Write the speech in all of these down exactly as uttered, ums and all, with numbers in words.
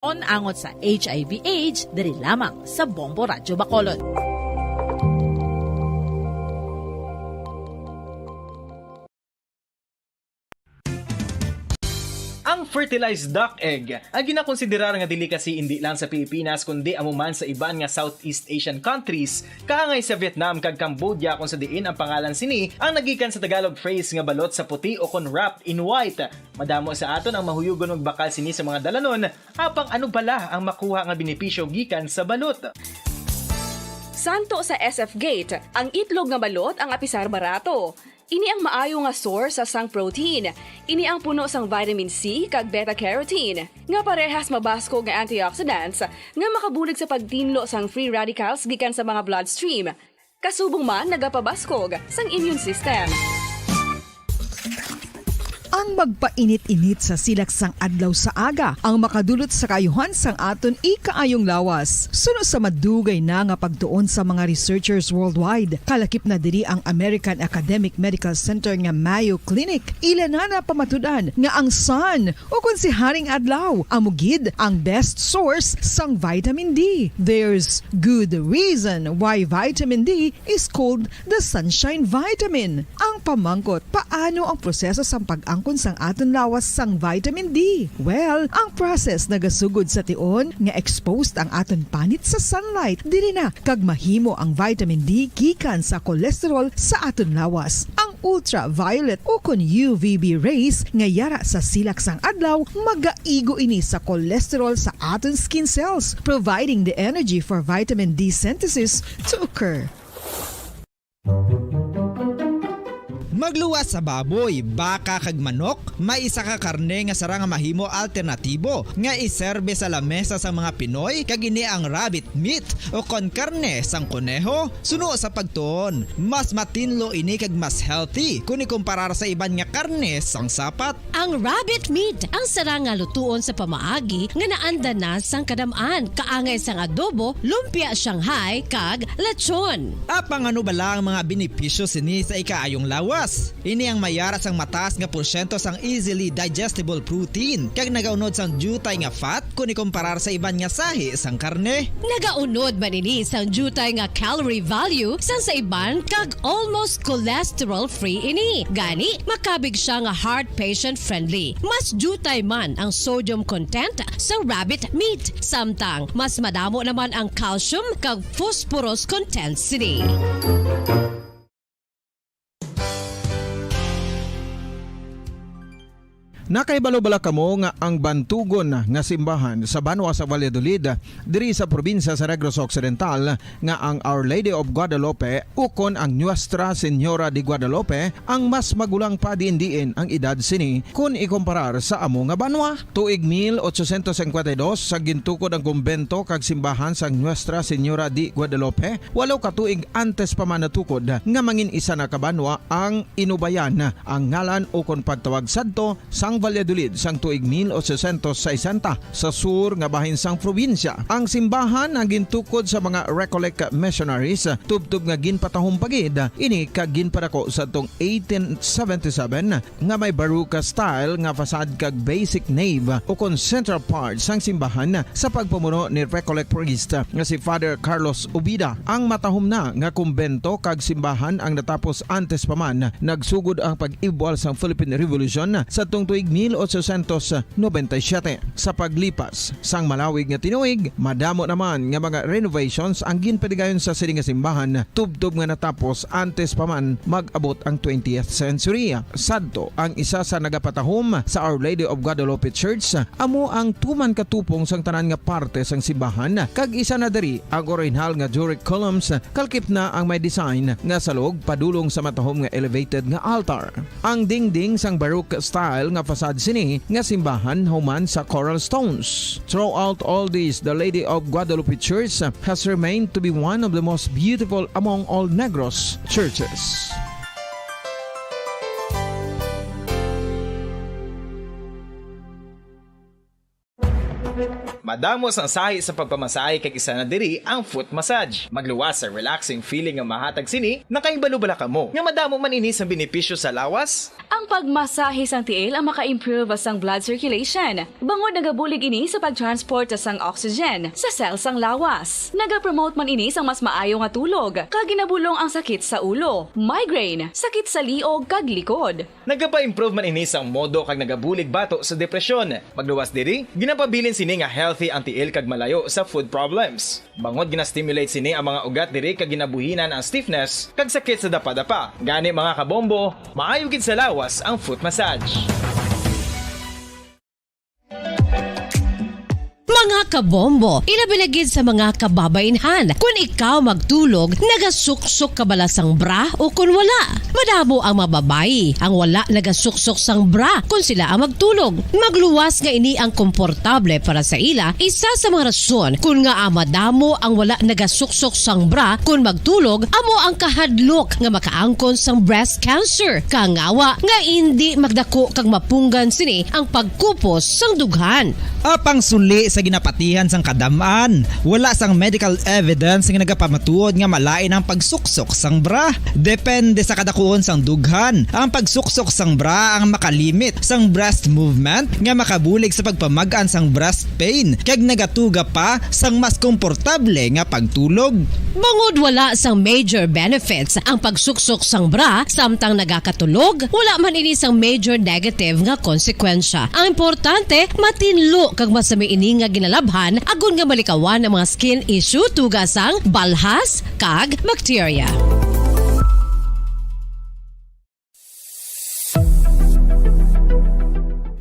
On angot sa H I V AIDS, diri lamang sa Bombo Radyo Bacolod. Ang fertilized duck egg, ang ginakonsiderar nga delicacy indi lang sa Pilipinas, kundi amo man sa iban nga Southeast Asian countries, kaangay sa Vietnam kag Cambodia, kung sa diin ang pangalan sini ang nagikan sa Tagalog phrase nga balot sa puti o kon wrapped in white. Madamo sa aton ang mahuyugon magbakal sini sa mga dalanon, apang ano bala ang makuha nga benepisyo gikan sa balot? Santo sa S F Gate, ang itlog nga balot ang apisar barato. Ini ang maayo nga source sang protein. Ini ang puno sang vitamin C kag beta-carotene, nga parehas mabaskog nga antioxidants nga makabulig sa pagtinlo sang free radicals gikan sa mga bloodstream. Kasubong man nagapabaskog sang immune system. Ang magpainit-init sa silak sang adlaw sa aga ang makadulot sa kaayuhan sang aton ikaayong lawas. Suno sa madugay na nga pagtuon sa mga researchers worldwide, kalakip na diri ang American Academic Medical Center nga Mayo Clinic, ila na napamatud-an nga ang sun, o kon si Haring Adlaw, amo gid ang best source sang vitamin D. There's good reason why vitamin D is called the sunshine vitamin. Ang pamangkot, paano ang proseso sang pag-angkon sang aton lawas sang vitamin D? Well, ang process nagasugod sa tion nga exposed ang aton panit sa sunlight. Diri na kag mahimo ang vitamin D gikan sa cholesterol sa aton lawas. Ang ultraviolet o kon U V B rays nga yara sa silak sang adlaw magaigo ini sa cholesterol sa aton skin cells, providing the energy for vitamin D synthesis to occur. Magluwas sa baboy, baka kag manok, may isa ka karne nga sarang nga mahimo alternatibo nga iserbe sa lamesa sang mga Pinoy, kag ini ang rabbit meat o kon karne sang koneho. Suno sa pagtuon, mas matinlo ini kag mas healthy kon ikumparar sa iban nga karne sang sapat. Ang rabbit meat ang sarang nga lutuon sa pamaagi nga naanda na sang kadam-an, kaangay sang adobo, lumpia Shanghai, kag lechon. Apang ano bala ang mga benepisyo sini sa ikaayong lawas? Ini ang mayara sang mataas nga porsyento sang easily digestible protein, kag nagaunod sang diutay nga fat kon ikumparar sa iban nga sahi sang karne. Nagaunod man ini sang diutay nga calorie value sang sa iban, kag almost cholesterol-free ini. Gani, makabig sia nga heart patient-friendly. Mas diutay man ang sodium content sa rabbit meat, samtang mas madamo naman ang calcium kag phosphorus content sini. Nakahibalo bala kamo nga ang bantugon nga simbahan sa banwa sa Valladolid, diri sa probinsya sa Negros Occidental, nga ang Our Lady of Guadalupe ukon ang Nuestra Señora de Guadalupe ang mas magulang pa diin-diin ang edad sini kon ikumparar sa amo nga banwa? Tuig mil ochocientos cincuenta y dos sa gintukod ang kumbento kag simbahan sang Nuestra Señora de Guadalupe, walo ka tuig antes pa man natukod nga mangin isa na ka banwa ang Inubayan ang ngalan ukon pagtawag sadto sang Valladolid sang tuig mil ochocientos sesenta sa sur nga bahin sang probinsya. Ang simbahan ang gintukod sa mga Recollect missionaries, tubtob nga ginpatahom pa gid ini kag ginpadako sadtong eighteen seventy-seven, nga may Baroque style nga facade kag basic nave ukon central part sang simbahan sa pagpamuno ni Recollect priest nga si Father Carlos Ubida. Ang matahom na nga kumbento kag simbahan ang natapos antes pa man nagsugod ang pag-ibwal sang Philippine Revolution sadtong tuig mil ochocientos noventa y siete. Sa paglipas sang malawig nga tinuig, madamo naman nga mga renovations ang ginpadigayon sa sini nga simbahan, tubtob nga natapos antes pa man mag-abot ang twentieth century. Sadto, ang isa sa nagapatahom sa Our Lady of Guadalupe Church amo ang tuman ka tupong sang tanan nga parte sang simbahan, kag isa na diri ang orihinal nga Doric columns, kalakip na ang may design nga salog padulong sa matahom nga elevated nga altar. Ang dingding sang Baroque style nga facade sini nga simbahan human sa coral stones. Throughout all this, the Lady of Guadalupe Church has remained to be one of the most beautiful among all Negros churches. Madamo sang sahi sa pagpamasahe, kag isa na diri ang foot massage. Magluwas sa relaxing feeling nga mahatag sini. Nakahibalo bala kamo nga madamo man ini sang benepisyo sa lawas? Ang pagmasahe sang tiil ang maka-improve sang blood circulation, bangod nagabulig ini sa pag-transport sang oxygen sa cell sang lawas. Nagapromote man ini sang mas maayo nga tulog, kag ginabulong ang sakit sa ulo, migraine, sakit sa liog, kag likod. Nagapa-improve man ini sang modo kag nagabulig bato sa depresyon. Magluwas diri, ginapabilin sini nga healthy ang tiil kag malayo sa foot problems. Bangod gina-stimulate sini ang mga ugat diri kag ginabuhinan ang stiffness kag sakit sa dapadapa. Gani, mga kabombo, maayo gid sa lawas ang foot massage. Mga kabombo, ilabi na gid sa mga kababaynhan. Kun ikaw magtulog, nagasuksok ka bala sang bra o kun wala? Madamo ang mga babayi ang wala nagasuksok sang bra kun sila ang magtulog. Magluwas nga ini ang komportable para sa ila. Isa sa mga rason kun ngaa madamo ang wala nagasuksok sang bra kun magtulog amo ang kahadlok nga makaangkon sang breast cancer. Kangawa nga indi magdako kag mapunggan sini ang pagkupos sang dughan. Apang suli sa ginapatihan sang kadam-an, wala sang medical evidence nga nagapamatuod nga malain ang pagsuksok sang bra. Depende sa kadakuon sang dughan, ang pagsuksok sang bra ang makalimit sang breast movement nga makabulig sa pagpamag-an sang breast pain kag nagatuga pa sang mas komportable nga pagtulog. Bangod wala sang major benefits ang pagsuksok sang bra samtang nagakatulog, wala man ini sang major negative nga konsekwensya. Ang importante, matinlo kag masami ini nga ginalabhan agod nga malikawan ang mga skin issue, tuga sang balhas kag bacteria.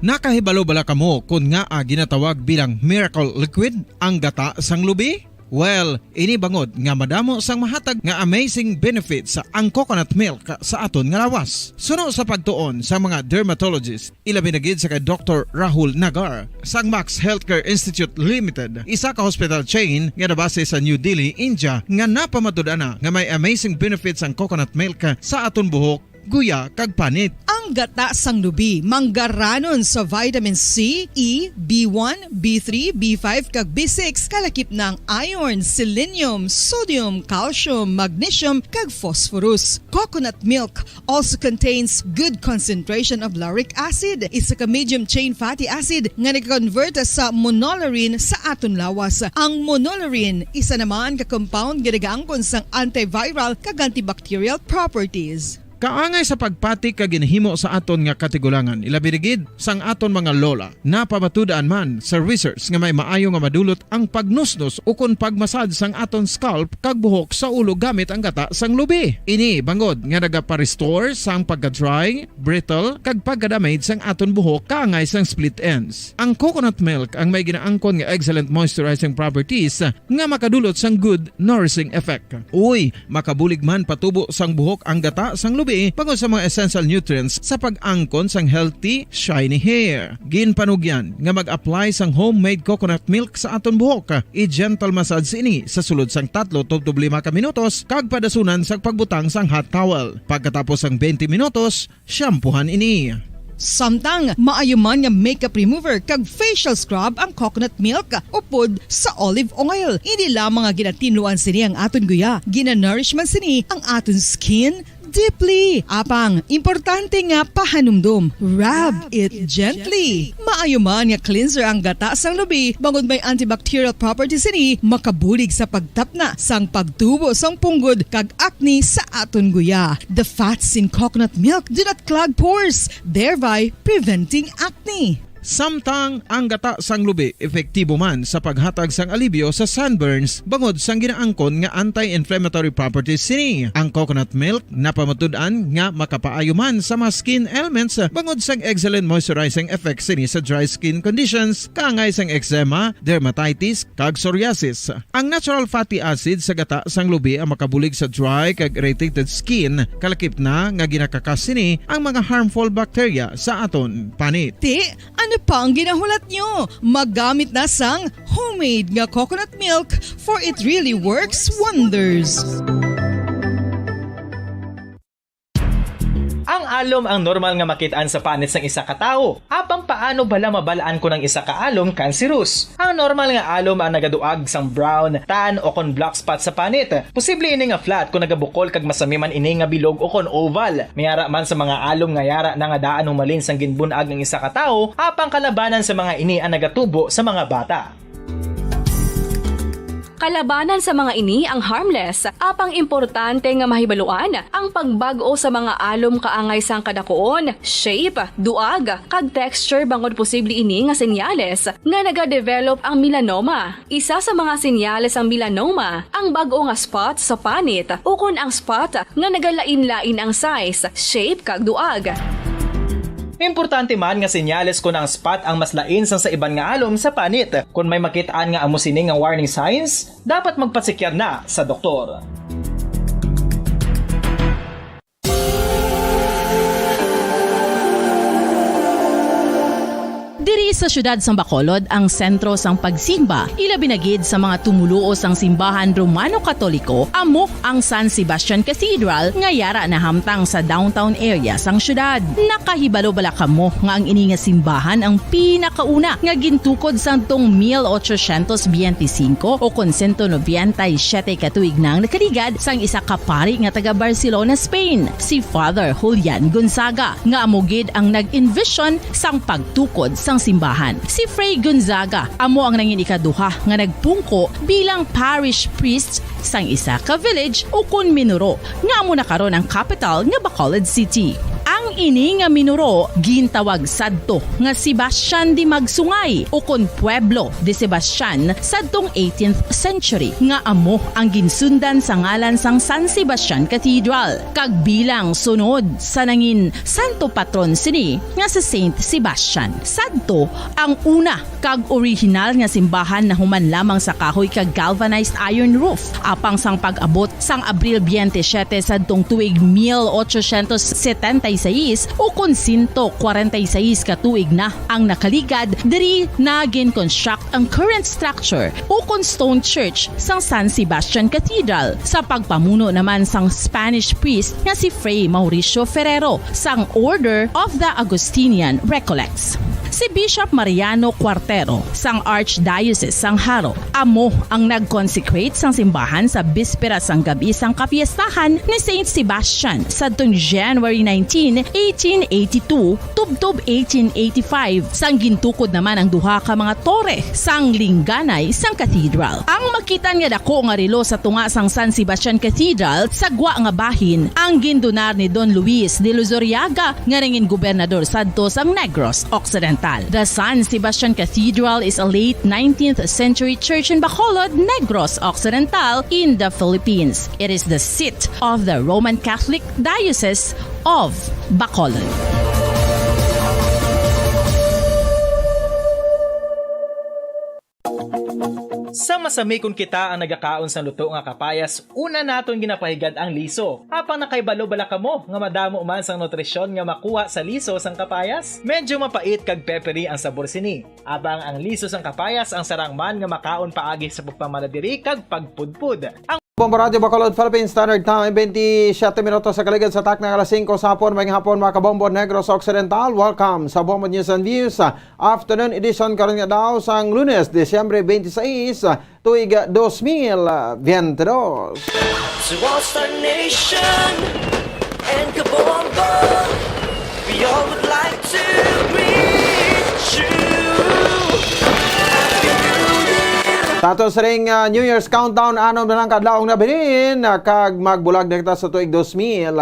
Nakahibalo bala kamo kon ngaa ginatawag bilang miracle liquid ang gata sang lubi? Well, ini bangod nga madamo sang mahatag nga amazing benefits ang coconut milk sa aton nga lawas. Suno sa pagtuon sa mga dermatologist, ilabi na gid sa kay Doktor Rahul Nagar sang Max Healthcare Institute Limited, isa ka hospital chain nga nabase sa New Delhi, India, nga napamatud-an na nga may amazing benefits ang coconut milk sa aton buhok, guya, kag panit. Ang gata sang lubi manggaranon sa vitamin C, E, B one, B three, B five, kag B six, kalakip na ang iron, selenium, sodium, calcium, magnesium, kag phosphorus. Coconut milk also contains good concentration of lauric acid, isa ka medium chain fatty acid nga nag-convert sa monolaurin sa aton lawas. Ang monolaurin, isa naman ka compound nga nagaangkon sang antiviral kag antibacterial properties. Kaangay sa pagpati kag ginhimo sa aton nga katigulangan, ilabi na gid sang aton mga lola. Napamatud-an man sa research nga may maayo nga madulot ang pagnusnos ukon pagmasad sang aton scalp kag buhok sa ulo gamit ang gata sang lubi. Ini bangod nga nagapa-restore sang pagka-dry, brittle, kag pagka-damage sang aton buhok kaangay sang split ends. Ang coconut milk ang may ginaangkon nga excellent moisturizing properties nga makadulot sang good nourishing effect. Uy, makabulig man patubo sang buhok ang gata sang lubi bangod sa mga essential nutrients sa pag-angkon sang healthy, shiny hair. Ginpanugyan nga mag-apply sang homemade coconut milk sa aton buhok. I-gentle massage ini sa sulod sang tatlo tubtob lima ka minutos kag padasunan sang pagbutang sang hot towel. Pagkatapos sang twenty minutos, shampoohan ini. Samtang maayo man nga makeup remover kag facial scrub ang coconut milk upod sa olive oil. Hindi lamang nga ginatinluan sini ang aton guya, ginanourish man sini ang aton skin deeply. Apang importante nga pahanumdom, rub it gently. Maayo man nga cleanser ang gata sang lubi bangod may antibacterial properties sini, makabulig sa pagtapna sang pagtubo sang punggod kag acne sa aton guya. The fats in coconut milk do not clog pores, thereby preventing acne. Samtang ang gata sang lubi epektibo man sa paghatag sang alibyo sa sunburns bangod sang ginaangkon nga anti-inflammatory properties sini. Ang coconut milk napamatud-an nga makapaayo man sa mga skin ailments bangod sang excellent moisturizing effect sini sa dry skin conditions, kaangay sang eczema, dermatitis, kag psoriasis. Ang natural fatty acid sa gata sang lubi ang makabulig sa dry kag irritated skin, kalakip na nga ginakakas sini ang mga harmful bacteria sa aton panit. Ti, ano pa ang ginahulat nyo? Maggamit na sang homemade nga coconut milk, for it really works wonders. Ang Alom ang normal nga makit-an sa panit sang isa ka tawo. Apang paano bala mabal-an kon ang isa ka alom cancerous? Ang normal nga alom ang nagaduag sang brown, tan, o kon black spot sa panit. Posible ini nga flat kon nagabukol kag masami man ini nga bilog o kon oval. May ara man sa mga alom nga yara na nga daan humalin sang ginbun-ag ang isa ka tawo, apang kalabanan sa mga ini ang nagatubo sa mga bata. Kalabanan sa mga ini ang harmless, apang importante nga mahibaluan ang pagbag-o sa mga alom kaangay sang kadakuon, shape, duag, kag texture bangod posible ini nga senyales nga nagadevelop ang melanoma. Isa sa mga senyales sang melanoma ang bag-o nga spot sa panit ukon ang spot nga nagalain-lain ang size, shape, kag duag. Importante man nga senyales kon ang spot ang mas lain sang sa iban nga alom sa panit. Kon may makit-an nga amo sini nga warning signs, dapat magpasikyar na sa doktor. Diri sa siyudad sang Bacolod ang sentro sang pagsimba, ilabi na gid sa mga tumoluo sang simbahan Romano-Katoliko, amo ang San Sebastian Cathedral nga yara nahamtang sa downtown area sang siyudad. Nakahibalo bala kamo nga ang ini nga simbahan ang pinakauna nga gintukod sadtong mil ochocientos biyente singko o kon sento nobenta y siyete ka tuig na ang nakaligad sang isa ka pari nga taga Barcelona, Spain, si Father Julian Gonzaga, nga amo gid ang nag-envision sang pagtukod sang simbahan. Si Fray Gonzaga amo ang nangin ikaduha nga nagpungko bilang parish priest sang isa ka village ukon minuro nga amo na karon ang kapital nga Bacolod City. Ang ini nga minuro gintawag sadto nga Sebastian de Magsungay ukon Pueblo de Sebastian sadtong eighteenth century, nga amo ang ginsundan sa ngalan sang San Sebastian Cathedral, kag bilang sunod sa nangin santo patron sini nga si Saint Sebastian. Sadto ang una kag orihinal nga simbahan nahuman lamang sa kahoy kag galvanized iron roof. Apang sang pag-abot sang Abril biyente siyete sadtong tuig mil ochocientos setenta y seis, ukon sento kwarenta y seis ka tuig na ang nakaligad, diri na gin-construct ang current structure ukon stone church sang San Sebastian Cathedral sa pagpamuno naman sang Spanish priest nga si Fray Mauricio Ferrero sang Order of the Augustinian Recollects. Si Bishop Mariano Cuartero sang Archdiocese sang Jaro amo ang nag-consecrate sang simbahan sa bispera sang gab-i sang kapiestahan ni Saint Sebastian sadtong January nineteen, eighteen eighty-two, tubtob eighteen eighty-five, sang gintukod naman ang duha ka mga tore sang lingganay sang cathedral. Ang makit-an nga dako nga relo sa tunga sang San Sebastian Cathedral sa gwa nga bahin ang gindonar ni Don Luis de Luzuriaga nga nangin gobernador sadto sang Negros Occidental. The San Sebastian Cathedral is a late nineteenth century church in Bacolod, Negros Occidental, in the Philippines. It is the seat of the Roman Catholic Diocese of Bacolod. Sa masami kon kita ang nagakaon sang luto nga kapayas, una naton ginapahigad ang liso. Apang nakahibalo bala kamo nga madamo man sang nutrisyon nga makuha sa liso sang kapayas? Medyo mapait kag peppery ang sabor sini. Apang ang liso sang kapayas ang sarang man nga makaon paagi sa pagpamanadiri kag pagpudpod. Ang Bombo Radio Bacolod, Philippine Standard Time, twenty-seven minutos sa kaligad sa takna nga alas singko sa hapon. Maayong hapon, mga kabombo, Negros Occidental. Welcome sa Bombo News and Views, ah, afternoon edition karon nga daw sang Lunes, Disyembre twenty-six, ah, tuig, ah, dos mil veintidós. To all Star Nation and Kabombo, we all would like to greet you. Happy New Year! Sa aton siring, ah, New Year's countdown, anom na lang ka adlaw ang nabilin, ah, kag magbulag na kita sa tuig dos mil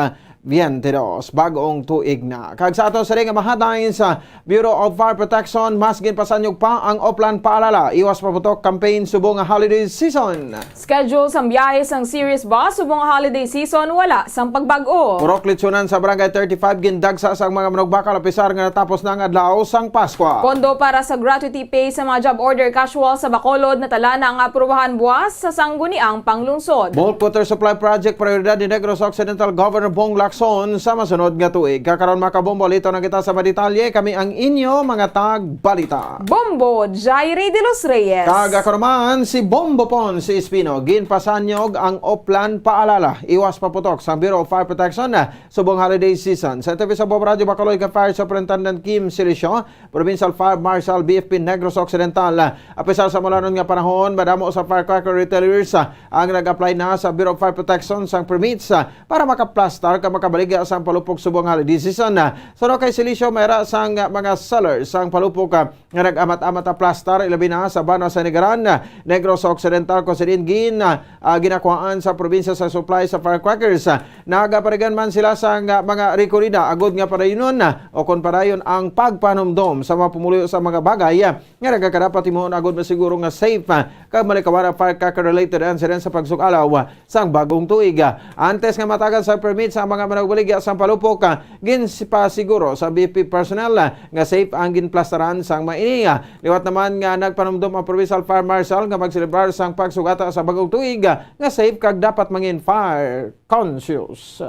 veintidós, bag-ong tuig na. Kag sa aton siring nga mga headlines, ah, Bureau of Fire Protection, mas ginpasanyog pa ang Oplan Paalala, Iwas Paputok campaign subong nga holiday season. Schedule sang biyahe sang series bus subong nga holiday season, wala sang pagbag-o. Purok Litsunan sa Barangay thirty-five gindagsa sang mga manugbakal apisar nga natapos na ang adlaw sang Paskwa. Pondo para sa gratuity pay sa mga job order casual sa Bacolod, natala na ang aprubahan buwas sa Sangguniang Panglungsod. Bulk Water Supply Project, prioridad ni Negros Occidental Governor Bong Lacson. son sa masunod nga tuig. Kakaron, mga kabombo, lito na kita sa madetalye. Kami ang inyo mga tagbalita. Bombo Jairi de los Reyes. Kag ako naman, si Bombo Pon, si Espino. Ginpasanyog ang Oplan paalala. Iwas paputok sang Bureau of Fire Protection subong holiday season. Sa interview sa Bombo Radyo Bacolod kay Fire Superintendent Kim Silicio, Provincial Fire Marshal, B F P Negros Occidental, apisar sa mulanon nga panahon, madamo sa firecracker retailers, ah, ang nag-apply na sa Bureau of Fire Protection sang permits, ah, para makaplastar kag makabaligya sang palupok subong holiday season. Ah, suno kay Silicio, may ra sang, ah, mga sellers sang palupok, ah, nga nag-amat-amat ang plastar, ilabi na sa Banwa Sanligaran, ah, Negros Occidental, kung sa diin gin, ah, ah, ginakuhaan sa probinsya sa supply sa firecrackers. Ah, nagaparigan man sila sang, ah, mga rekorida agud nga padayunon, ah, o kon padayon ang pagpanumdom sa mga pumuluyo sa mga bagay, ah, nga nagakadapat himuon agud masiguro nga safe, ah, kag malikawan ang firecracker-related incident sa pagsukalaw, ah, sang bagong tuig. Ah, antes nga matagan sa permit sa mga managbaligya sang palupok, ah, ginpasiguro sa B F P personnel, ah, nga safe ang ginplastaran sang maini. Ah, liwat naman nga nagpanumdom ang Provincial Fire Marshal nga magselebrar sang pagsugata sa bagong tuig, ah, nga safe kag dapat mangin fire conscious.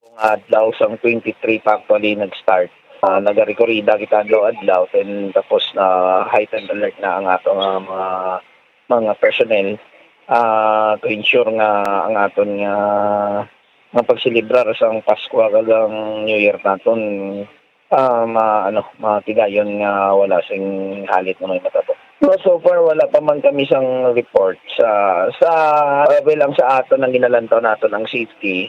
Nga adlaw sang twenty-three pa actually nag-start. Ah, nagarekorida kita adlaw-adlaw, then tapos na heightened alert na ang ato nga mga, mga personnel, ah, to ensure nga ang aton nga, nga pagselebrar sang Pasko kag ang New Year naton, ah, ma-, ano, matigayon nga wala sing halit nga may matabo. So, so far, wala pa man kami sang report sa, sa, ah, well, ang sa aton ang ginalantaw naton ang safety.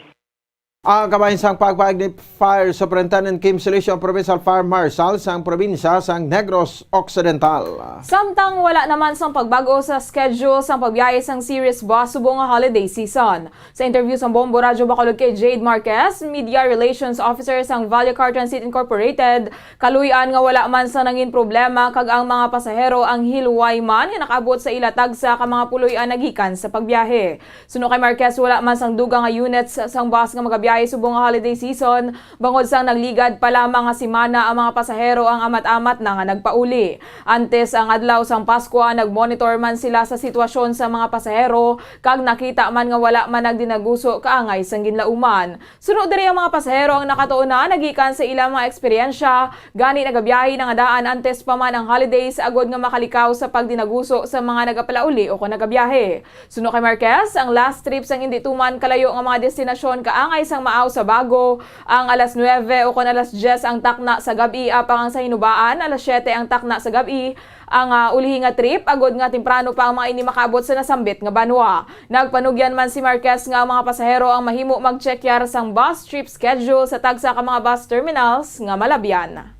Ang kabahin sang pagpaig ni Fire Superintendent Kim Silicio, ang Provincial Fire Marshal sang probinsya sang Negros Occidental. Samtang wala naman sang pagbag-o sa schedule sang pagbiyahe sang Ceres bus subong nga holiday season. Sa interview sang Bombo Radyo Bacolod kay Jade Marquez, Media Relations Officer sang Valle Car Transit Incorporated, kaluy-an nga wala man sang nangin problema kag ang mga pasahero ang hilway man nga nakaabot sa ila tagsa ka mga puloy-an nagikan sa pagbiyahe. Suno kay Marquez, wala man sang dugang nga units sang bus nga magabiyahe subong nga holiday season, bangod sang nagligad pa lamang nga semana ang mga pasahero ang amat-amat na nga nagpauli. Antes ang adlaw sang Paskwa, nagmonitor man sila sa sitwasyon sa mga pasahero, kag nakita man nga wala man nagdinaguso kaangay sang ginlauman. Suno diri, ang mga pasahero ang nakatuon na nagikan sa ilang mga eksperyensya, gani nagabiyahe na nga daan antes pa man ang holidays agod nga makalikaw sa pagdinaguso sa mga nagapalauli o kon nagabiyahe. Suno kay Marquez, ang last trip sang indi tuman kalayo nga mga destinasyon kaangay sang maaw sa bago, ang alas nuebe o kon alas dyes ang takna sa gab-i, apang ang sa hinubaan, alas siyete ang takna sa gab-i, ang, ah, ulihi nga trip, agod nga temprano pa ang mga ini makaabot sa nasambit nga banwa. Nagpanugyan man si Marquez nga ang mga pasahero ang mahimo mag-check-yar sang bus trip schedule sa tagsa ka mga bus terminals nga malabyan.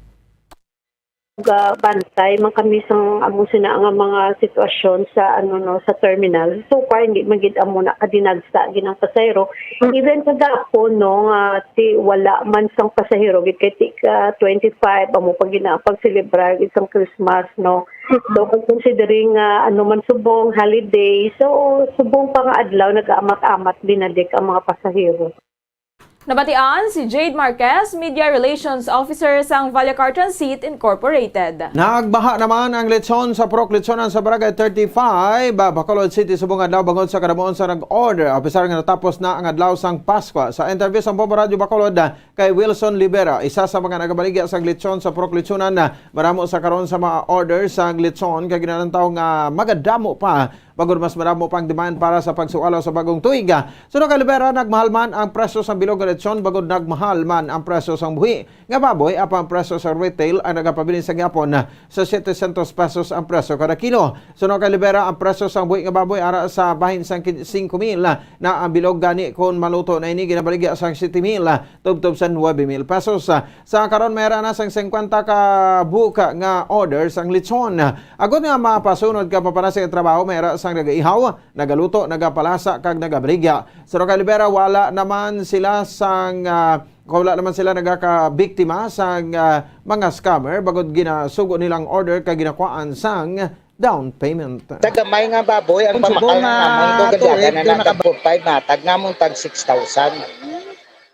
Gabantay man kami sang amo sina nga mga sitwasyon sa, ano, no, sa terminal. So far, hindi man gid amo na kadinagsa gid ang pasahero. Even kagapon, no, nga ti wala man sang pasahero gid kay ti ka twenty-five amo pa gid na pagselebrar gid sang Christmas, no. So kung considering nga, ano man, subong holiday, so subong pa nga adlaw nag-aamat-amat binalik ang mga pasahero. Nabatian si Jade Marquez, Media Relations Officer sang Vallacar Transit Incorporated. Nagbaha naman ang lechon sa Purok Lechonan sa Barangay thirty-five, ah, Bacolod City, subong adlaw bangod sa kadamuon sa nag-order, apisar nga natapos na ang adlaw sang Paskwa. Sa interview sa Bombo Radyo Bacolod, ah, kay Wilson Libera, isa sa mga nagabaligya sang lechon sa Purok Lechonan, ah, maramo sa karon sa mga order sang lechon kay ginalantaw nga magadamo pa bangod mas madamo pang demand para sa pagsuwalaw sa bagong tuig. Suno kay Libera, nagmahal man ang presyo sang bilog nga lechon bangod nagmahal man ang presyo sang buhi nga baboy, apang ang presyo sa retail ang nagapabilin sa gihapon sa setecientos pesos ang presyo kada kilo. Suno kay Libera, ang presyo sang buhi nga baboy ara sa bahin sang kin-, singko mil, na ang bilog gani kon maluto na ini ginabaligya sang siyete mil tubtob sa nuebe mil pesos. Sa karon, may ara na sang singkwenta ka buka nga order sang lechon. Agod nga mapasunod ka paparasig ang trabaho, may ara sang nagaihaw, nagaluto, nagapalasa, kag nagabaligya. Suno kay Libera, wala naman sila sang, ah, wala naman sila nagakabiktima sang, ah, mga scammer, bangod ginasugo nilang order kag ginakuhaan sang down payment. Sa gamay nga baboy, ang pamakal nga amon to, gadagan na natag four five, matag nga amon tag six thousand.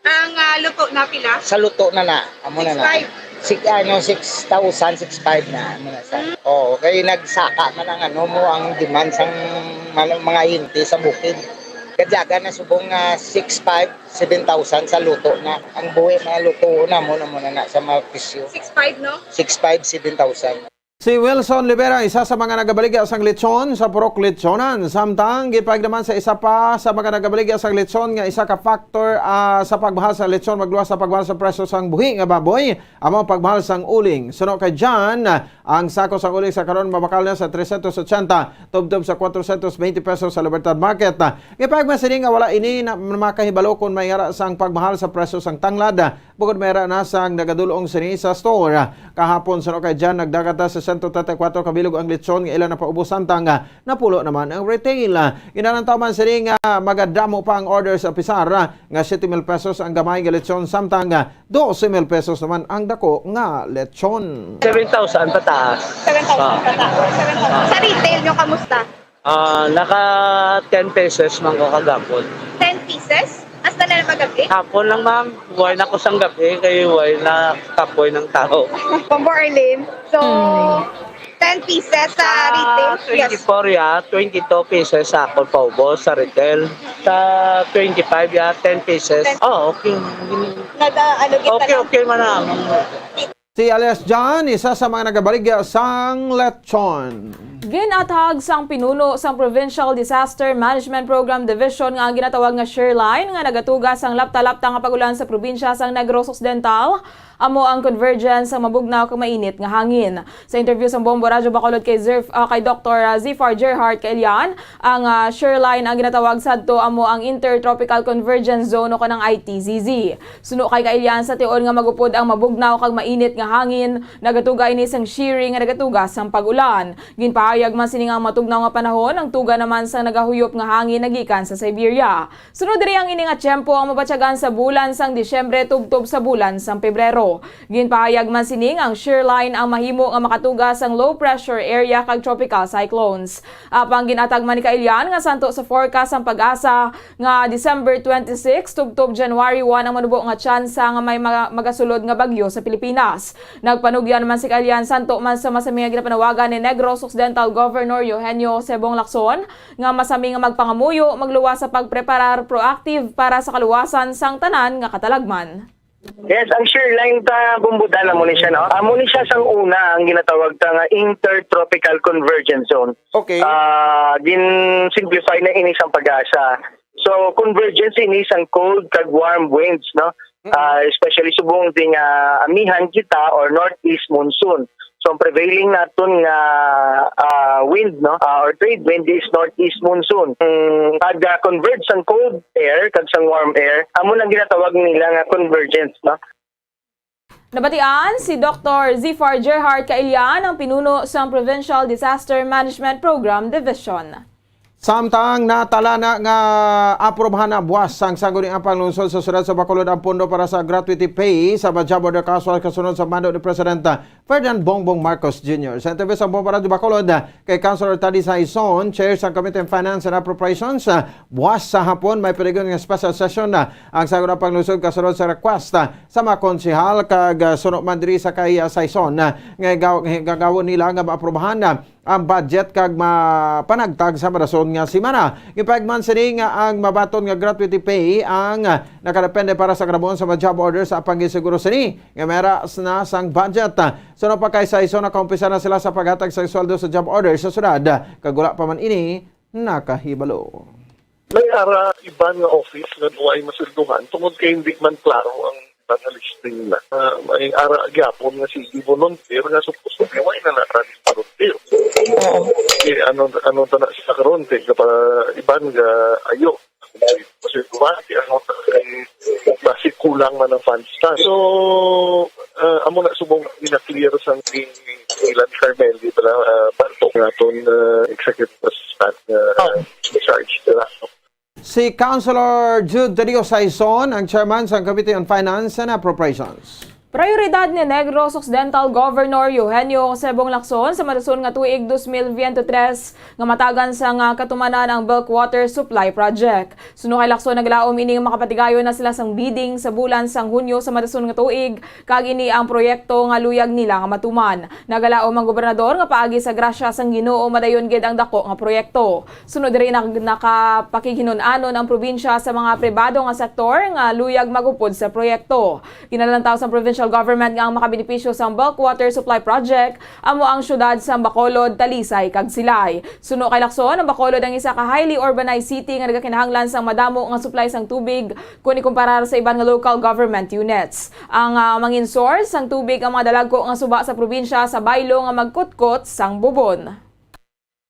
Ang, ah, luto na pila? Sa luto na na, amo na na. Six five. Six, ano, six thousand, six five na, amo na sa. Mm. Oo, kay nagsaka man ang, ano mo, ang demand sang, ano, mga hinti sa bukid. Kadyaga na subong nga six five, seven thousand sa luto na. Ang buhi na luto na mo na mo na, na sa mga presyo. Six five, no? Six five, seven thousand. Si Wilson Libera, isa sa mga nagabaligya sang lechon sa Purok Lechonan. Samtang, gipahayag naman sa isa pa sa mga nagabaligya sang lechon nga isa ka factor, ah, sa pagmahal sa lechon, magluwas sa pagmahal sa presyo sang buhi nga baboy, amo ang pagmahal sang uling. Suno kay John, ang sako sang uling sa karon mabakal na sa trescientos ochenta, tubtob sa cuatrocientos veinte pesos sa Libertad Market. Gipahayag man sini nga wala ini na makahibalo kon may ara sang pagmahal sa presyo sang tanglad, bukod may ara na sang nagadul-ong sini sa store. Kahapon, suno kay John, nagdagat na sa sento treinta y kuwatro ka bilog ang lechon nga ila napaubos, samtang, ah, napulo naman ang retail. Ginalantaw man sini nga magadamo pa ang order sa pisar, ah, nga siete mil pesos ang gamay nga lechon, samtang, ah, doce mil pesos naman ang dako nga lechon. Seven thousand pataas. Seven thousand Ah. pataas. Seven thousand. Sa retail nyo, kamusta? Ah, naka ten pesos man ko kagapon. Ten pieces? Hasta na lang magabi? Hapon lang, ma'am. Buhay na ko sang gabi, kay buhay na kapoy ng tao. Bombo Arlene. So, Mm. ten pieces sa Sa retail? Yes. Twenty-four ya, twenty-two pesos sa akon paubos sa retail. Sa twenty-five ya, ten pesos. Ten. Oh, okay. Nag, ah, ano, kita Okay, lang. Okay man na. Si alias John, isa sa mga nagabaligya sang lechon. Ginathag sang pinuno sang Provincial Disaster Management Program Division nga ang ginatawag nga Sherline nga nagatuga sang lapta-lapta nga pag-ulan sa probinsya sang Negros Occidental, amo ang convergence sang mabugnaw kag mainit nga hangin. Sa interview sang Bombo Radyo Bacolod kay Zerf-, ah, kay Doktor, ah, Zifar Gerhart Kailian, ang, ah, Sherline ang ginatawag sadto amo ang Intertropical Convergence Zone o kanang I T Z Z. Suno kay Kailian, sa tion nga magupod ang mabugnaw kag mainit nga hangin, nagatuga ini sang shearing nga nagatuga sang pag-ulan. Ginpahayag man sini nga ang matugnaw nga panahon, ang tuga naman sang nagahuyop nga hangin nagikan sa Siberia. Sunod diri ang ini nga tiyempo ang mabatyagan sa bulan sang Disyembre tubtob sa bulan sang Pebrero. Ginpahayag man sini nga ang shear line ang mahimo nga makatuga sang low pressure area kag tropical cyclones. Apang ginahatag man ni Kailian nga santo sa forecast sang PAGASA nga December twenty-six tubtob January one ang manubo nga tsansa nga may mga magasulod nga bagyo sa Pilipinas. Nagpanugyan man si Kailian santo man sa masami nga ginapanawagan ni Negros Occidental Governor Eugenio Sebong Lacson nga masami nga magpangamuyo magluwas sa pagpreparar proactive para sa kaluwasan sang tanan nga katalagman. Yes, ang shear line ta, Bumbudan, amo ni siya, no? Amo ni siya sang una ang ginatawag ta nga intertropical convergence zone. Okay. Ah, gin-simplify na ini sang PAGASA. So, convergence ini sang cold kag warm winds, no? Mm. Ah, especially subong ding, ah, amihan kita or northeast monsoon. So, ang prevailing naton nga, ah, wind, no, ah, or trade wind is northeast monsoon. Mm, pag-convert sang cold air kag sang warm air, amo nang ginatawag nila nga convergence, no? Nabatian si Doktor Zifar Gerhard Kailian, ang pinuno sang Provincial Disaster Management Program Division. Samtang natala na nga aprubahan na buwas sang Sangguniang Panglungsod sa Siyudad sa Bacolod ang pondo para sa gratuity pay sa mga job order kaso kasunod sa mando ni President Ferdinand Bongbong Marcos Junior. Sa interview sa Bombo Radyo Bacolod kay Councilor Taddy Saison, Chair sa Committee on Finance and Appropriations, buwas sa hapon may paligon nga special session na ang Sangguniang Panglungsod kasunod sa request sa mga konsehal kag, ah, suno man diri sa kay, ah, Saison, ah, nga gaw-, gagawon nila nga maaprubahan na ang budget kag mapanagtag sa marason nga semana. Gipahayag man sini nga ang mabaton nga gratuity pay ang, ah, nakadepende para sa kanabuon sa mga job orders, apang ginsiguro sini nga may ara na sang budget. Suno pa kay Saison, nakaumpisa na sila sa paghatag sa sweldo sa job order sa syudad, kag wala pa man ini nakahibalo. May ara iban nga office nga duay masweldohan tungod kay hindi man klaro ang iban nga listing nila. Ah, may ara gyapon nga sige volunteer nga supposed to be way na natin volunteer. Oo. Eh, ano, ano ta na sila karon? Kay pa iban nga ayo. Masweldohan, kay ano, kay basi kulang man ang funds ta. So, ah, amo na subong gina-clear sang ilan Carmel, di ba, ah, Bartok, nga aton, ah, executive assistant nga Oh. in charge nila. Si Councilor Jude Tadeo Saison, ang chairman sang Committee on Finance and Appropriations. Prioridad ni Negros Occidental Governor Eugenio Jose Bong Lacson sa madason nga tuig dos mil veintitrés nga matagan sang katumanan ang bulk water supply project. Suno kay Lacson, nagalaom ining makapatigayon na sila sang bidding sa bulan sang Hunyo sa madason nga tuig, kag ini ang proyekto nga luyag nila nga matuman. Nagalaom ang gobernador nga paagi sa grasya sang Ginoo, madayon gid ang dako nga proyekto. Sunod diri, nag-, nakapakighinun-anon ang probinsya sa mga pribado nga sektor nga luyag mag-upod sa proyekto. Ginalantaw sang provincial government nga ang makabenepisyo sang bulk water supply project amo ang siyudad sang Bacolod, Talisay, kag Silay. Suno kay Lacson, ang Bacolod ang isa ka highly urbanized city nga nagakinahanglan sang madamo nga supply sang tubig kon ikumparar sa iban nga local government units. Ang, ah, mangin source sang tubig ang mga dalagko nga suba sa probinsya sa baylo nga magkutkot sang bubon.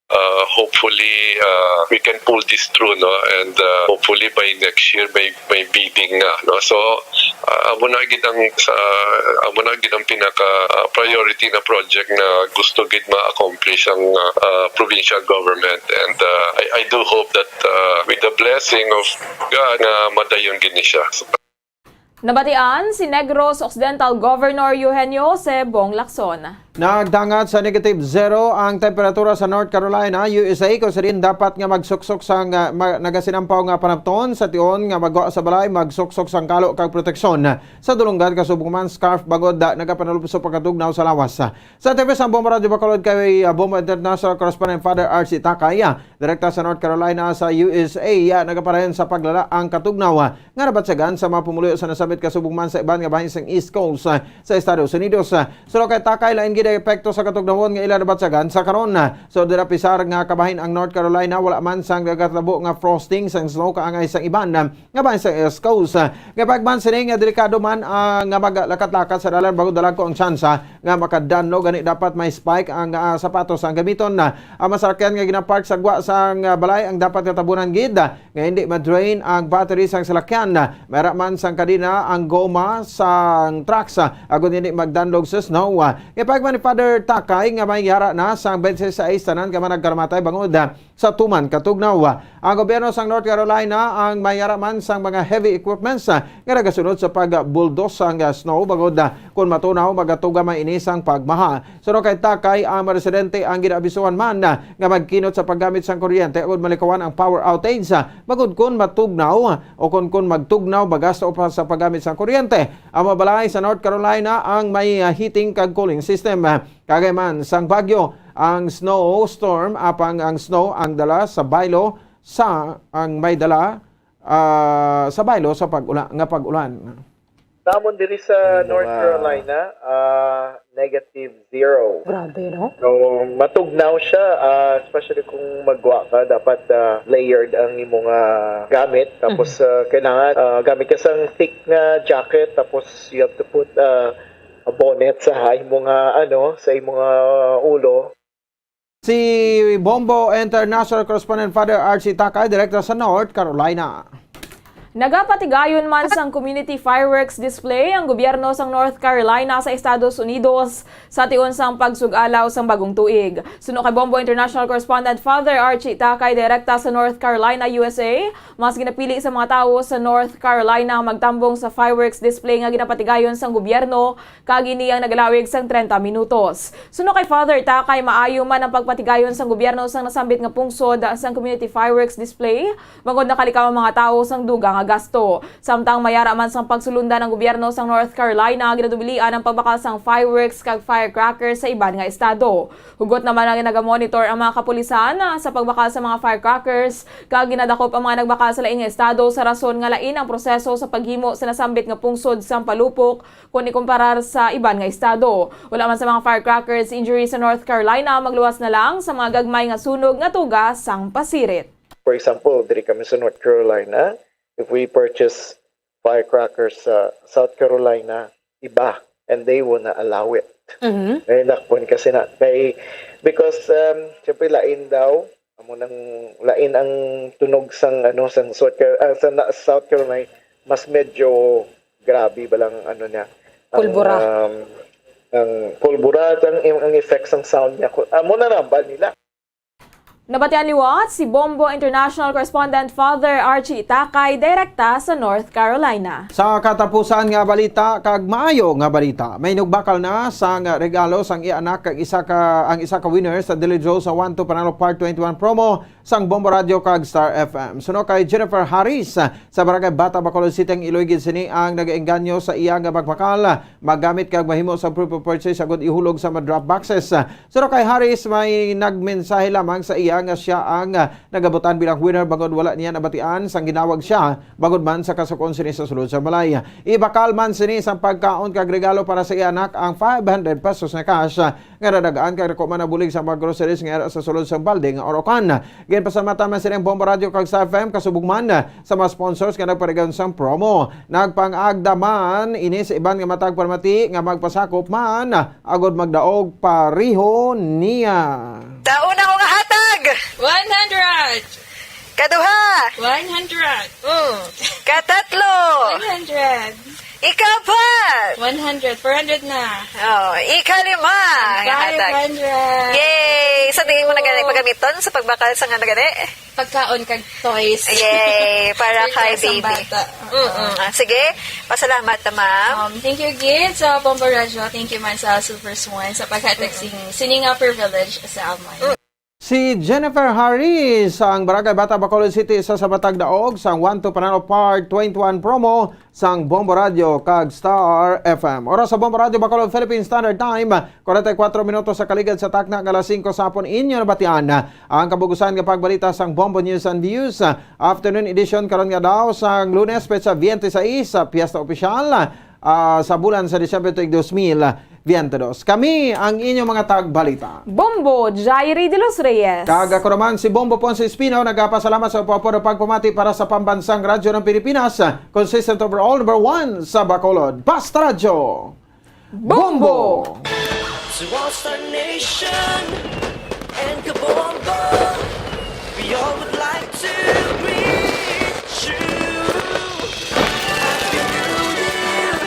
Uh, hopefully, uh, we can pull this through, no? And uh, hopefully by next year may may bidding na, no? So, uh, amo na gid ang sa amo na gid ang pinaka uh, priority na project na gusto gid ma-accomplish ang uh, uh, provincial government. And uh, I, I do hope that uh, with the blessing of God, na madayon gid ni siya. So, Nabatian si Negros Occidental Governor Eugenio Jose Bong Lacson. Nagdangat sa negative zero ang temperatura sa North Carolina, U S A, kung sa diin dapat nga magsuksok sang, ah, ma- nagasinampaw nga panapton sa tion nga magwa sa balay, magsuksok sang kalo kag proteksyon. Sa dulonggan, kasubong man, scarf bangod, ah, nagapanalupso pagkatugnaw sa lawas. Sa T V sa Bombo Radyo Bacolod kay, ah, Bombo International Correspondent Father Archie Takay, ah, direkta sa North Carolina sa U S A, ah, nagaparayon sa paglala ang katugnaw, ah, nga nabatyagan sa mga pumuluyo sa nasambit, kasubong man sa iban nga bahin sang East Coast, ah, sa Estados Unidos. Ah, suno kay Takay, lain gid ang epekto sa katugnawon nga ila nabatyagan sa karon. Ah, so, dira pisar nga kabahin ang North Carolina, wala man sang nagatabo nga frosting sang snow kaangay sang iban, ah, nga bahin sa East Coast. Ah, nga pagman sini nga delikado man, ah, nga maglakat-lakat sa dalan bangod dalagko ang tsansa nga makadanlo, gani dapat may spike ang, ah, sapatos ang gamiton. Ah, ang mga sarakyan nga ginapark sa gwa sang, ah, balay ang dapat nga tabunan gid, ah, nga hindi ma-drain ang battery sang salakyan. Ah, mayara man sang kadena ang goma sang trucks, ah, agod hindi magdanlog sa snow. Ah, ipagman ni Father Takay nga may yara na sang twenty-six tanan ka man nagkaramatay bangod, ah, sa tuman katugnaw. Ang gobyerno sang North Carolina ang may yara man sang mga heavy equipments, ah, nga nagasunod sa pagbuldos sang, ah, snow bangod, ah, kon matunaw, magatuga man ini sang pagbaha. Suno kay Takay, ang mga residente ang ginaabisuhan man, ah, nga magkinot sa paggamit sang kuryente agud malikawan ang power outage, ah, bangod kon matugnaw, ah, o kon, kon magtugnaw, magasto pa sa paggamit sang kuryente. Ang mga balay sa North Carolina ang may, ah, heating kag cooling system. Ah, kagay man sang bagyo, ang snow storm, apang ang snow ang dala sa baylo sa ang may dala, ah, sa baylo sa pag-ula-, nga pag-ulan. Namon diri sa North Carolina, ah, negative zero. Grabe, no? So, matugnaw siya, ah, especially kung magwa ka, dapat, ah, layered ang imong, ah, gamit. Tapos, ah, kailangan, ah, gamit ka sang thick nga jacket, tapos you have to put, ah, a bonnet sa imong, ah, ano, sa imong, ah, ulo. Si Bombo International Correspondent Father Archie Takay, direkta sa North Carolina. Nagapatigayon man sang community fireworks display ang gobyerno sang North Carolina sa Estados Unidos sa tion sang pagsug-alaw sang bagong tuig. Suno kay Bombo International Correspondent Father Archie Takay, direkta sa North Carolina, U S A, mas ginapili sa mga tawo sa North Carolina ang magtambong sa fireworks display nga ginapatigayon sang gobyerno, kag ini ang nagalawig sang trenta minutos. Suno kay Father Takay, maayo man ang pagpatigayon sang gobyerno sang nasambit nga pungsod sang community fireworks display, bangod nakalikaw ang mga tawo sang dugang nga gasto. Samtang mayara man sang pagsulundan ang gobyerno sang North Carolina, ginadubilian ang pagbakal sang fireworks kag firecrackers sa iban nga estado. Hugot naman nga nagamonitor ang mga kapulisan sa pagbakal sa mga firecrackers, kag ginadakop ang mga nagbakal sa lain nga estado sa rason nga lain ang proseso sa paghimo sa nasambit nga pungsod sang palupok kon ikumparar sa iban nga estado. Wala man sa mga firecrackers injury sa North Carolina, magluwas na lang sa mga gagmay nga sunog nga tuga sang pasirit. For example, diri kami sa North Carolina, if we purchase firecrackers sa South Carolina, iba, and they will not allow it. Mhm. Kay nakpon kasi na kay, because, um, syempre, lain daw amo nang lain ang tunog sang, ano, sang South Car-, ah, sa na-, South Carolina, mas medyo grabe ba lang, ano niya, ang, Pulbura. Um, ang pulbura, ang, ang effects, ang sound niya, ku-, amo na nambal nila. Nabatian liwat si Bombo International Correspondent Father Archie Itakay, direkta sa North Carolina. Sa katapusan nga balita kag maayo nga balita, may nugbakal na sang regalo sang iya anak kag isa ka, ang isa ka winner sa Delayed Draw sa One to Panalo Part twenty-one promo sang Bombo Radio kag Star F M. Suno kay Jennifer Harris, sa Barangay Bata, Bacolod City, ang iloy gid sini ang nagaengganyo sa iya nga magbakal, magamit kag mahimo sa proof of purchase agud ihulog sa mga drop boxes. Suno kay Harris, may nagmensahe lamang sa iya nga siya ang, ah, nagabutan bilang winner bangod wala niya nabatian sang ginawag siya bangod man sa kasukon sini sa sulod sa balay. Ibakal man sini sang pagkaon kag regalo para sa iya anak ang five hundred pesos nga cash nga nadag-an kag dako man nabulig sa mga groceries nga yara sa sulod sang balde nga orokan. Ginpasalamatan man sila ang Bombo Radio kag Star F M, kasubong man sa mga sponsors nga nagparigayon sang promo. Nagpangagda man ini sa iban nga matag palamati nga magpasakop man agod magdaog pareho niya. Daw na ko nga hatag! One hundred! Kaduha! One hundred! Mm. Katatlo! One hundred! Ikapat! One hundred. Four hundred na. Oh, ikalima! Nga hatag. Five hundred! Yay! Sa diin mo na gani pagamiton sa pagbakal sa nga na gani? Pagkaon kag toys. Yay! Para kay baby. Bata. Mm-mm. Ah, sige. Pasalamat ta, ma'am. Um, thank you gid sa Bombo Radio. Thank you man sa Super Swan sa paghatag sing sining nga privilege sa amon. Si Jennifer Harris, ang Barangay Bata, Bacolod City, isa sa matag daog sang One to Panalo Part twenty-one promo sang Bombo Radio kag Star F M. Oras sa Bombo Radio Bacolod, Philippine Standard Time, forty-four minutos sa kaligad sa takna nga alas singko sa hapon. Inyo nabatian ang kabugusan nga pagbalita sang Bombo News and Views, afternoon edition karon nga daw sang Lunes, petsa twenty-six, sa piyesta opisyal, ah, sa bulan sa Disyembre tuig dos mil veinte dos. Kami ang inyong mga tagbalita. Bombo, Jairi de los Reyes. Kag ako naman si Bombo Ponce Espino, nagapasalamat sa upapod pagpamati para sa Pambansang Radyo ng Pilipinas, consistent overall number one sa Bacolod. Basta Radyo! Bombo! To all Star Nation and Kabombo, we all would like to greet you. Happy New Year!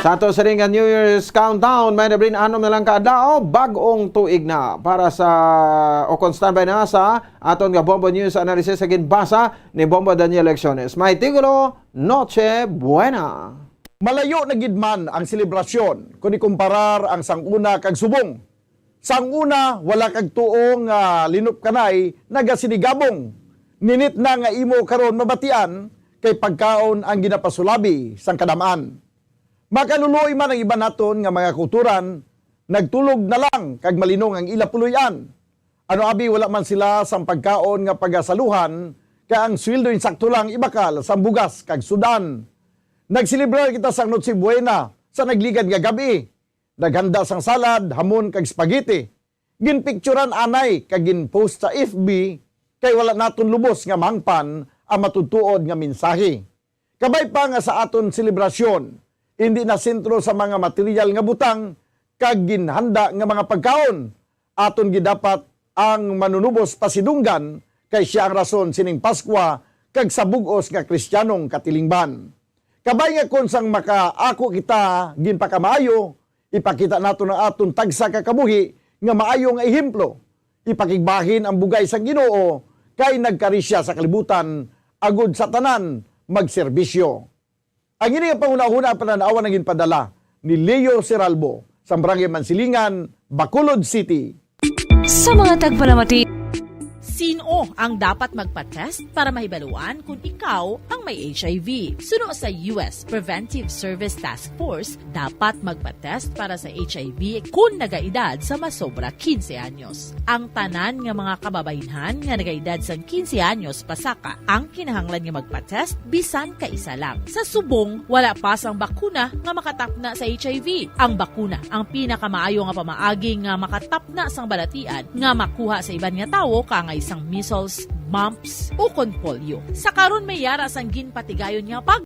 Sa ato sining nga New Year's countdown, may nabrin anom na lang ka adlaw, bag-ong tuig na. Para sa, o kon standby na sa aton nga Bombo News Analysis sa ginbasa ni Bombo Daniel Lecciones. May titulo, Noche Buena. Malayo na gid man ang selebrasyon kon ikumparar ang sang una kag subong. Sang una, wala kag tuo nga linupkanay nagasinigabong. Ninit na nga imo karon mabatian kay pagkaon ang ginapasulabi sang kadam-an. Makaluloy man ang iban naton nga mga kautoran, nagtulog na lang kag malinong ang ila puloy-an. Ano abi wala man sila sang pagkaon nga pagasaluhan, kay ang sweldo insakto lang ibakal sang bugas kag sud-an. Nagselebrar kita sang Noche Buena sa nagligad nga gab-i. Naghanda sang salad, hamon kag spaghetti. Ginpicturan anay kag ginpost sa F B kay wala naton lubos nga mahangpan ang matutuod nga mensahe. Kabay pa nga sa aton selebrasyon, indi na sentro sa mga material nga butang kag ginhanda nga mga pagkaon. Aton gidapat ang manunubos pasidunggan kay sia ang rason sining Paskwa kag sa bug-os nga Kristiyanong katilingban. Kabay nga kon sang makaako kita ginpakamaayo, ipakita naton ang aton tagsa ka kabuhi nga maayo nga ehemplo. Ipakigbahin ang bugay sang Ginoo, kay nagkari sia sa kalibutan agod sa tanan magserbisyo. Ang ini nga panghunahuna ang panan-awan ang ginpadala ni Leo Seralbo sa Barangay Mansilingan, Bacolod City. Sa mga tagpalamati. Sino ang dapat magpa-test para mahibaluan kung ikaw ang may H I V? Suno sa U S Preventive Service Task Force, dapat magpa-test para sa H I V kung nagaedad sa masobra quince anyos. Ang tanan nga mga kababaynhan nga nagaedad sang quince anyos pasaka ang kinahanglan nga magpa-test bisan kaisa lang. Sa subong, wala pa sang bakuna nga makatapna sa H I V. Ang bakuna ang pinakamaayo nga pamaagi nga makatapna sang balatian nga makuha sa iban nga tawo, kaangay sang measles, mumps, ukon polio. Sa karon, may yara sang ginpatigayon nga pag-